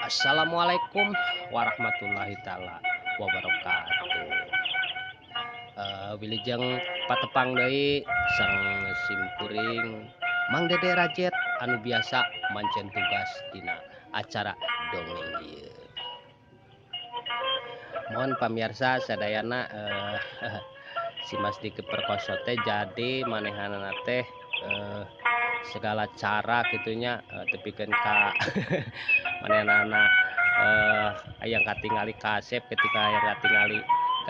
Assalamualaikum warahmatullahi taala wabarakatuh. Wilujeng patepang deui sareng simkuring Mang Dede Rajet anu biasa mancen tugas dina acara dongeng ieu. Mohon pamirsa sadayana si Mas Diki Perkoso teh jadi manehanana teh segala cara gitunya tepikeun ka manehanana hayang katingali kasep ketika hayang katingali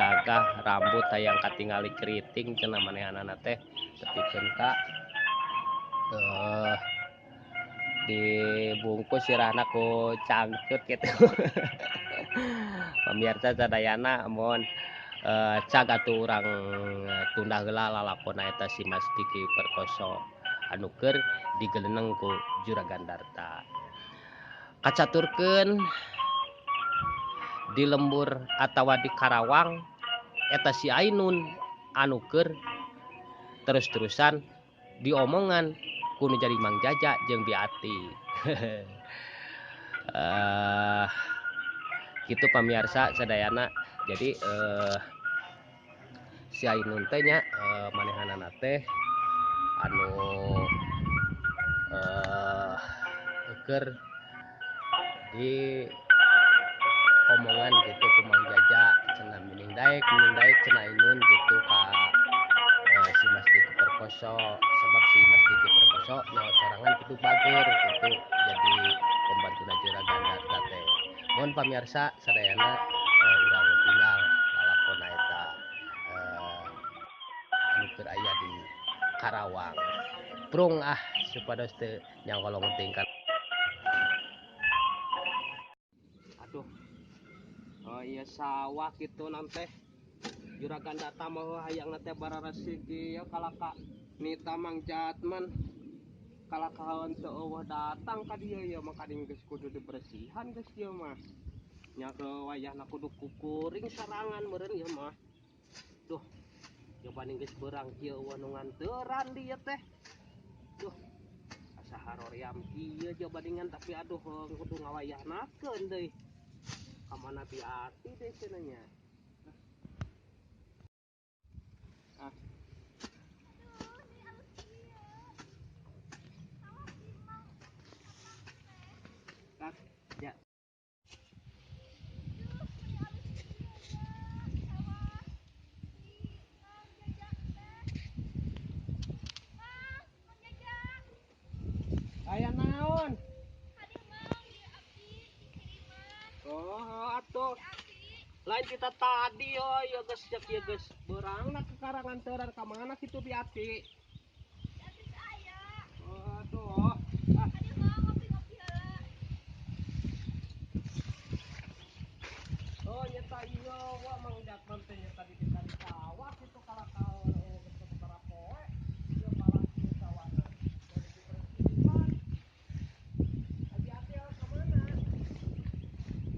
gagah rambut hayang katingali keriting cenah manehanana teh tepikeun ka dibungkus sirahna ku cangcut gitu. Pamirsa sadayana mohon cag atuh urang tunda heula lalakona eta si Mas Diki Perkoso anu keur digeleneng ku Juragan Darta. Kacaturkeun di lembur atawa di Karawang eta si Ainun anu keur terus-terusan diomongan ku nu jadi Mang Jaja jeung Biati. Gitu pamirsa sadayana. Jadi si Ainun teh nya manehanana teh anu keur di omongan gitu ku Mang Jaja cenah mining daek cenah Ainun gitu ka si Mas Diki Perkoso, sebab si Mas Diki Perkoso nyawa sorangan gitu bager gitu jadi pembantu Juragan Darta teh. Mohon pamirsa sadayana urang tinggal lalakona eta anu keur aya di Karawang. Prung ah supados teu nyangkolong tingkat. Aduh. Oh iya sawah gitu nante. Juragan Darta mah hayang teh bararesik ieu kalaka nita Mang Jatman. Kalakahan teu eueuh datang ka dieu ieu mah kading geus kudu dibersihan geus ieu mah. Nya ke wayahna kudu kukuring sarangan meureun ieu mah. Duh. Coba geus beurang kieu eueuh nu nganteran dieu teh. Duh. Asa haroream kieu jabandingan tapi aduh kudu ngawayahnakeun deui. Ka mana Biati deui cenah nya. Ah. Ya. Aya naon? Oh, atuh. Lain kita tadi oh ya geus cek ieu geus beurangna ke karangan teuran ka mana kitu Biati? Biati teh aya. Oh, atuh. Ah. Adi mah ngopi-ngopi heula. Oh, nyeta ieu wa Mang Jatman teh nyeta di kita di sawah kitu kalakal geus sabaraha poe. Ieu malah di sawahna. Dari dibersihan. Biati ka mana?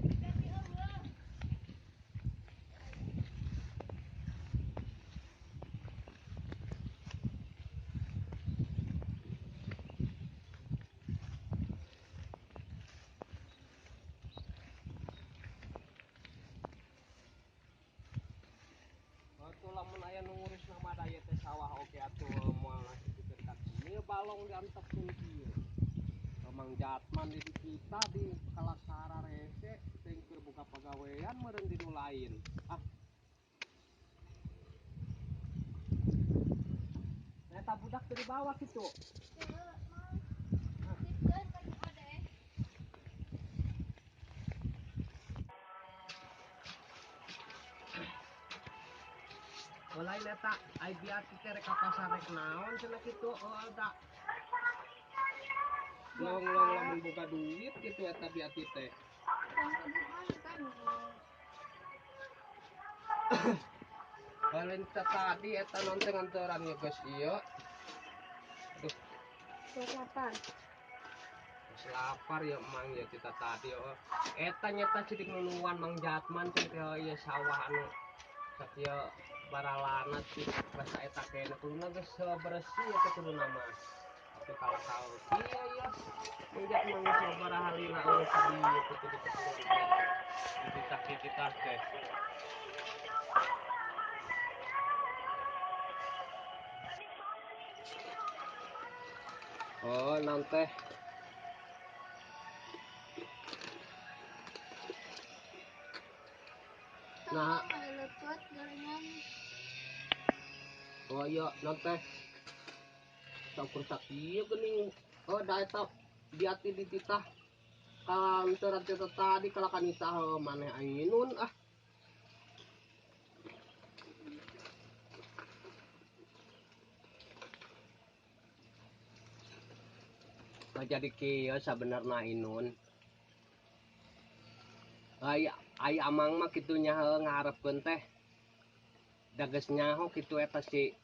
Biati eueuh. Atuh lamun aya nu ngurus nama daya teh sawah oge atuh moal ngasihkeun ka kieu balong diantepkeun kieu. Mang Jatman di kita di kalakara rese teh keur buka pagawean meureun di nu lain. Ah. Eta budak teh dibawa kitu. Heueuh, Mang. Titipkeun ka Jung Ade. Oh, lain eta ai Biati teh rek ka pasar rek naon cenah kitu oh da. Long-long lamun boga duit kitu eta Biati teh. Lain tadi eta non teh nganteran ieu geus ieu. Aduh. Geus lapar. Geus lapar ya Mang ya kita tadi oh. Eta nyeta cidik nuluan Mang Jatman teh ieu sawah anu sakieu baralana sih basa eta kene kuduna geus bersih eta kuduna mah. Tapi kalau kau iya iya Mang Jatman geus sabaraha lila eueuh ka dieu. Kieu kitu dititah dititah teh. Oh, naon teh? Nah, oh iya, naon teh? Saukur sakieu geuning. Oh, da eta diati dititah kantoran teh tadi kalakan nitah maneh Ainun ah. Nah, jadi kieu sabenerna Ainun. Ai ai amang mah kitu nya heuh ngaharepkeun teh. Da geus nyaho kitu eta si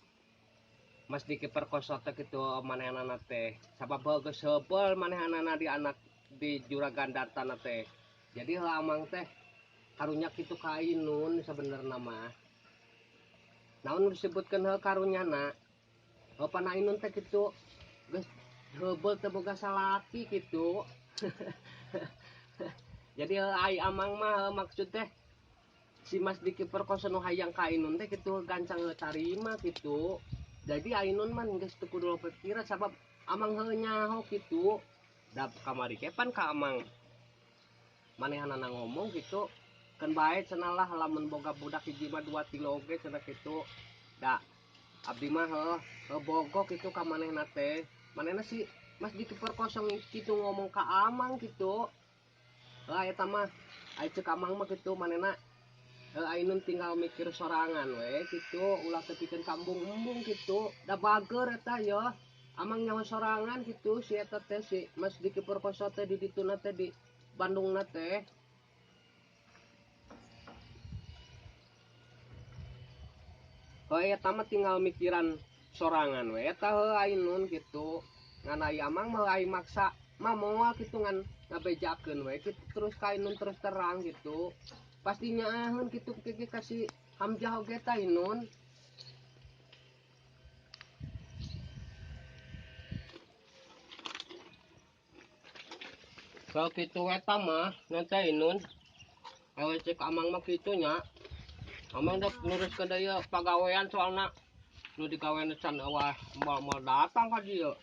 Mas Diki Perkoso teh kitu manehanana teh. Sabab heuh geus heubeul manehanana di anak di juragan dartana teh. Jadi heuh amang teh karunya kitu ka Ainun sabenerna mah. Naon nu disebutkeun heuh karunyana? Heuh pana Ainun teh kitu geus heubeul teu boga salaki kitu. Jadi ai amang mah maksud teh si Mas Diki Perkoso nu hayang ka Ainun teh kitu gancang heuh tarima kitu. Jadi Ainun mah geus teu kudu pikiran sabab amang heuh nyaho kitu. Da kamari ge pan ka amang manehanana ngomong kitu keun bae cenah lah lamun boga budak hiji mah 2 3 oge cenah kitu. Da abdi mah heuh bogo kitu ka manehna teh. Manehna si Mas Diki Perkoso kitu ngomong ka amang kitu. Heuh eta mah ai ceuk amang mah kitu manehna heuh Ainun tinggal mikir sorangan we kitu ulah teu pikeun kambung-embung kitu. Da bager eta yeuh. Amang nyawa sorangan kitu si eta teh si Mas Diki Perkoso teh di dituna teh di Bandungna teh. Heuh eta mah tinggal mikiran sorangan we eta heuh Ainun kitu. Ngan ai amang mah ai maksa mah moal kitu ngan ngabejakeun we kitu terus ka Ainun terus terang kitu. Pasti nyaaheun kitu ke ka si Hamzah oge tah Ainun. Kalau kitu eta mah nanti Ainun. Awe cek amang mah kitu nya. Amang dek nuruskeun deui pagawean soalna nu digawean can eueuh moal-moal datang ka dieu.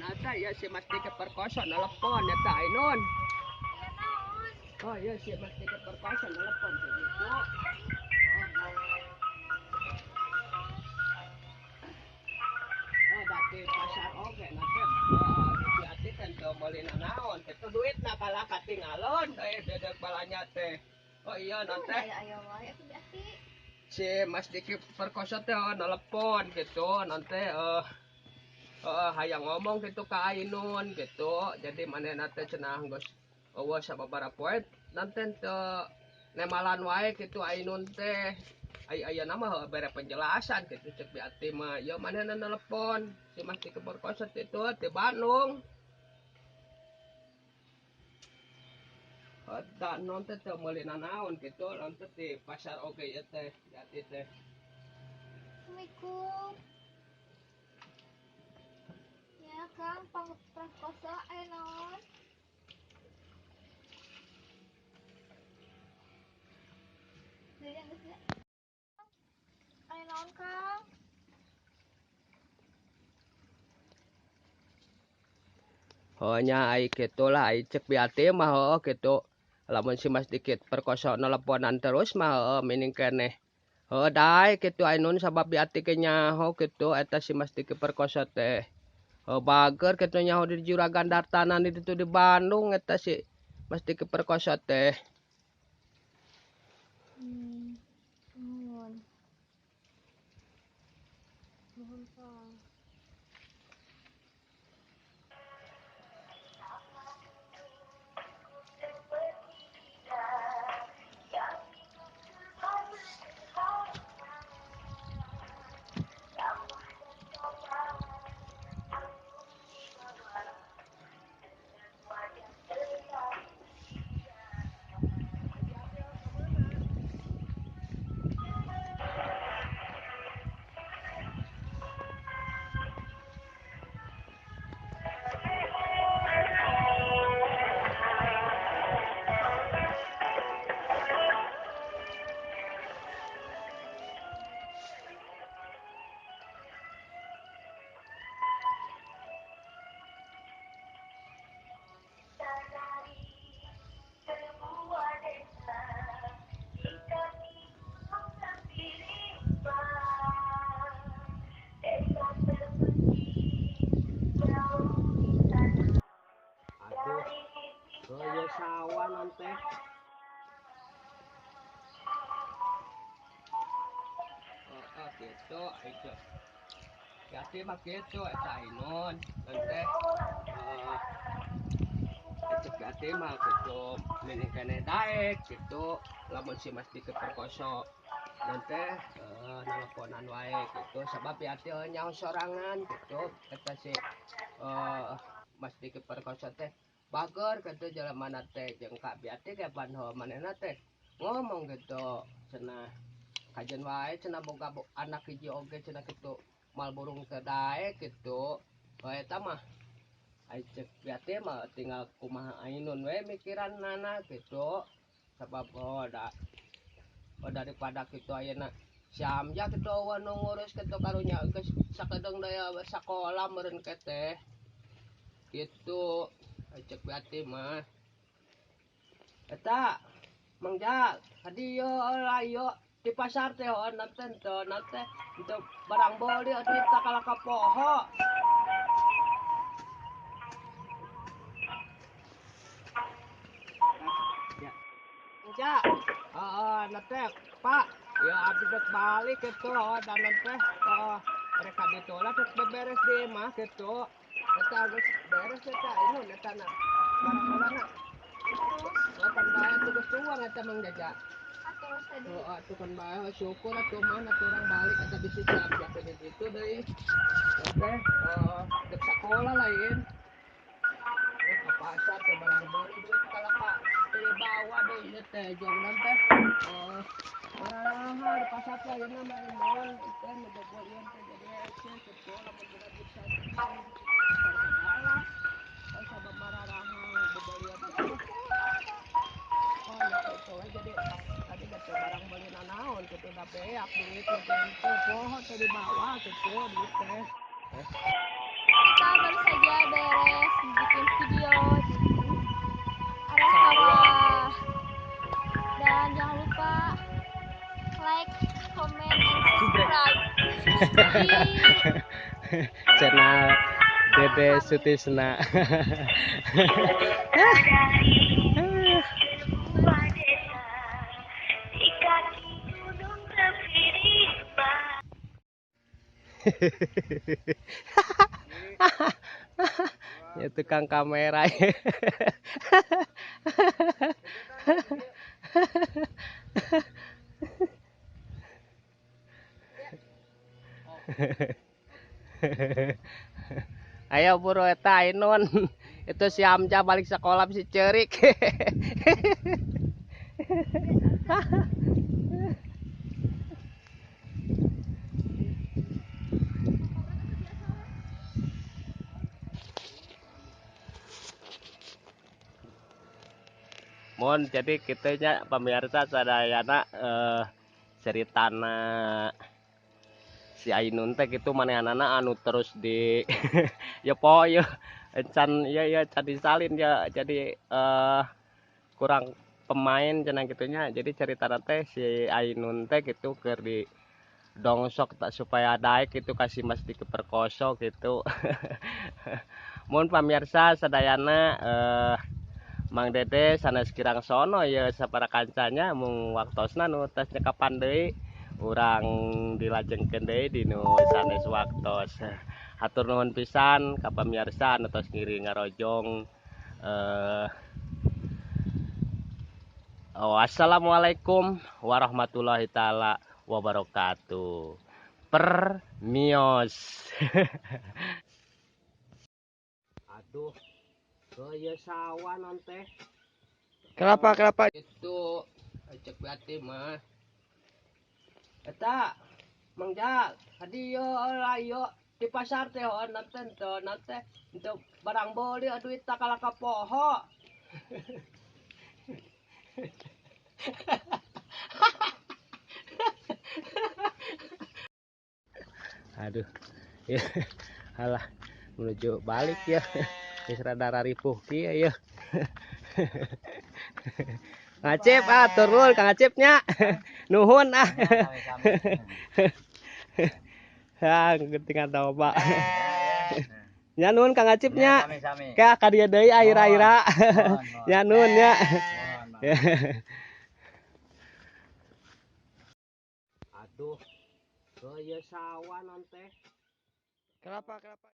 Eta ya si Mas Diki Perkoso nelpon eta Ainun. Oh iya si Mas Diki Perkoso nelpon gitu. Oh dati pasar oge nate. Oh ati kan teu meuli nanaon kitu duitna kalah katingalon deui dedek balanya teh. Oh iya nate. Aya wae atuh Ati. Si Mas Diki Perkoso teh nelpon gitu nanti hayang ngomong gitu ka Ainun gitu. Jadi manehna teh cenah geus eueuh sababaraha poe nanti teu nemalan wae gitu Ainun teh. Ai ayeuna mah bere penjelasan gitu cek Bi Ati mah. Ieu manehna nelepon si Mas Diki Perkoso itu di Bandung. Da non teh teu meuli nanaon gitu non teh di pasar oge ieu teh Bi Ati teh. Assalamualaikum. Ya Kang, Perkoso aya naon? Naon, Kang? Oh nya ai kitu lah ai cek biati mah heueuh kitu. Lamun si Mas Dikit perkoso nelponan terus mah heueuh mining keneh. Heueuh daek kitu Ainun sabab biati ke nyaho kitu eta si Mas Dikit perkoso teh. Heueuh bager kitu nyaho di Juragan Dartanan di ditu di Bandung eta si Mas Dikit perkoso teh. Nuhun. Nuhun, Kang. Aduh, sawah nanti. Oh, gitu, itu. Jadi mah gitu, eta Ainun nanti. Cek berarti mah gitu, mining keneh daek gitu. Lamun si Mas Dikit perkoso nanti nelponan wae gitu. Sebab biati nyaho sorangan gitu. Eta si Mas Dikit perkoso teh bager gitu jalan mana teh jeung Kak Biati ge pan heuh manehna teh ngomong gitu cenah kajen wae cenah boga anak hiji oge cenah kitu mal burung teh daek gitu. Bae eta mah ai cek Biati mah tinggal kumaha Ainun we mikiran nana gitu. Sebab oh, da, oh, daripada kitu ayeuna si Amja kitu eueuh nu ngurus kitu karunya geus sakedeung daya sakola meureun ke teh gitu. Cek Biati mah eta Mang Ja hadieu lah ieu di pasar teh heueuh nanten teu nanten teu barang beuli atuh tah ka poho. Ya. Ja, heeh nate Pak, ya abdi rek balik kitu heueuh dan teh heeh rek ka ditu lah rek beberes di imah kitu. Eta geus beres eta ini eta na barang-barangna. Oh, pan bae atuh geus tuang eta Mang Jaja. Atuh tadi. Oh, atuh pan bae syukur atuh mana atuh urang balik eta bisi siap ya ke ditu deui. Oke, dek sakola lain. Ke pasar ke barang beuli duit kalah ka teu bawa deui ieu teh jongna teh. Di pasar teh ayeuna mah naon teh nu bobolian teh jadi hese kitu lamun boga duit saeutik. Jadi tadi gak barang beli nanaon gitu udah beak duit teh poho teh dibawa gitu duit teh. Kita baru saja beres bikin video di area sawah. Dan jangan lupa like, comment, and subscribe di channel Dede Sutisna. Ya tukang kamera. Ayo buru eta Ainun. Itu si Amja balik sekolah si cerik. Mohon jadi kitanya pemirsa sadayana ceritana Si Ainun teh gitu manehanana anu terus di ya po ya can ya ya can disalin ya jadi kurang pemain cenah gitunya. Jadi cerita teh si Ainun teh gitu keur di dongsok tak supaya daek gitu kasih Mas Diki perkoso gitu. Mun pamirsa sadayana Mang Dede sanes kirang sono ya sapara kancanya mung waktosna nu tos nyekapan deui urang dilajengkeun deui di nu sanes waktos. Hatur nuhun pisan ka pamirsa anu tos ngiring ngarojong. Wassalamualaikum warahmatullahi taala wabarakatuh. Permios. Aduh, gaya sawah nanti. Kenapa? Kenapa? Itu cek berarti mah. Eta, Mang Jal, hadieu ayo di pasar teh nanti nanti untuk barang beli duit tak kalah kapoho. Aduh, ya, alah menuju balik ya, geus rada raripuh kieu ya. Ngacip ah, turun Kang Acipnya. Nuhun ah. Ah, geting atau Pak. Ya nuhun Kang Acipnya. Ka ka dieu deui aira-aira. Ya nuhun ya. Aduh, gaya sawah nanti. Kenapa? Kenapa?